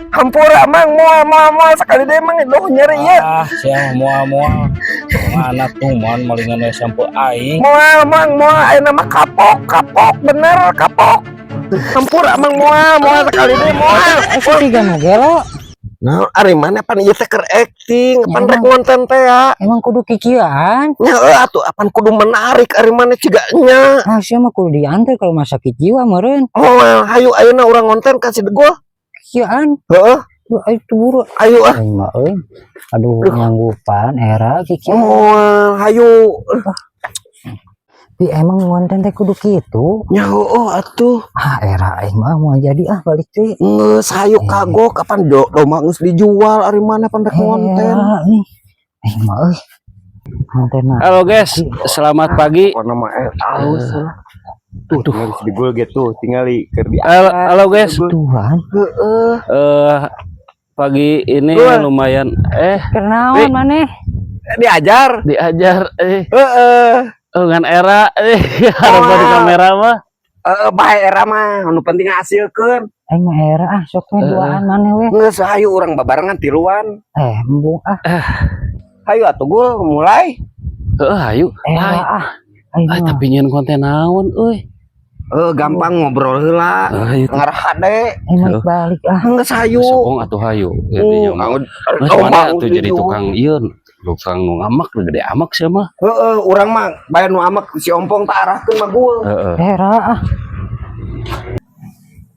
Hampura, Mang, moal moal moal sakali deui, Mang, duh nyeri ieu. Ah, sia moal moal. Mana tuh man malingan we sampe aing. Moal, Mang, moal ayeuna mah kapok, kapok bener kapok. Hampura, Mang, moal moal sakali deui moal. Eh, siga nu gelo. Nah, ari mana pan ieu teh keur acting, pan rek ngonten teh ya. Emang kudu kikieuan? Nya heuh atuh, apan kudu menarik ari mana ciga nya. Ah, sia mah kudu diantar ke rumah sakit jiwa meureun. Moal, hayu ayeuna urang ngonten ka si Degul. Kikieuan. Heeh, Duh, ayo tuh buru. Ayo ah. Aing mah euy. Aduh, nyanggupan era kikieuan. Moal, hayu. Tapi emang ngonten teh kudu kitu. Nya heueuh atuh. Ah, era aing mah mau jadi ah balik deui. Geus hayu kagok, kapan do domba geus dijual ari mana pan rek ngonten. Era nih. Aing mah euy. Konten mah. Halo guys, selamat pagi. Pokona mah halus lah. Tuh, tinggal si Degul gitu, tinggal keur di Halo, halo guys. Tuhan. Heeh. Pagi ini Gua. Lumayan Kenaon maneh? Diajar. Diajar Heeh. dengan era harapan di kamera mah. Heeh, bae era mah, nu penting hasilkeun. Aing mah era ah sok we duaan maneh we. Geus hayu urang babarengan tiluan. Eh, embung ah. Hayu atuh Gul, mulai. Heeh, hayu. Era Ay, ah. Aing ay, mah. Tapi nyieun konten naon euy. Eh, gampang ngobrol heula. Hayu. Ngarah hade. Aing mah balik ah. Geus hayu. Sokong atuh hayu. Uh, Geus mana atuh jadi tukang ieu, tukang nu ngamak, nu gede amak sia mah. Heeh, urang mah bae nu amak si Ompong tak arahkeun mah Gul. Heeh. Era ah.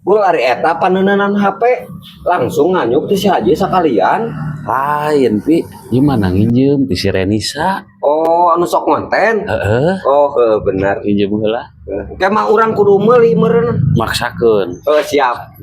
Gul, ari eta paneunanan HP langsung nganyuk ti si Haji sakalian. Lain, Pi. Gimana nginjem ti si Renisa? Oh, anu sok ngonten. Heeh. Oh, heuh bener. Nginjem heula. Kayak mah urang kudu meuli meureun. Maksakeun. Oh, siap.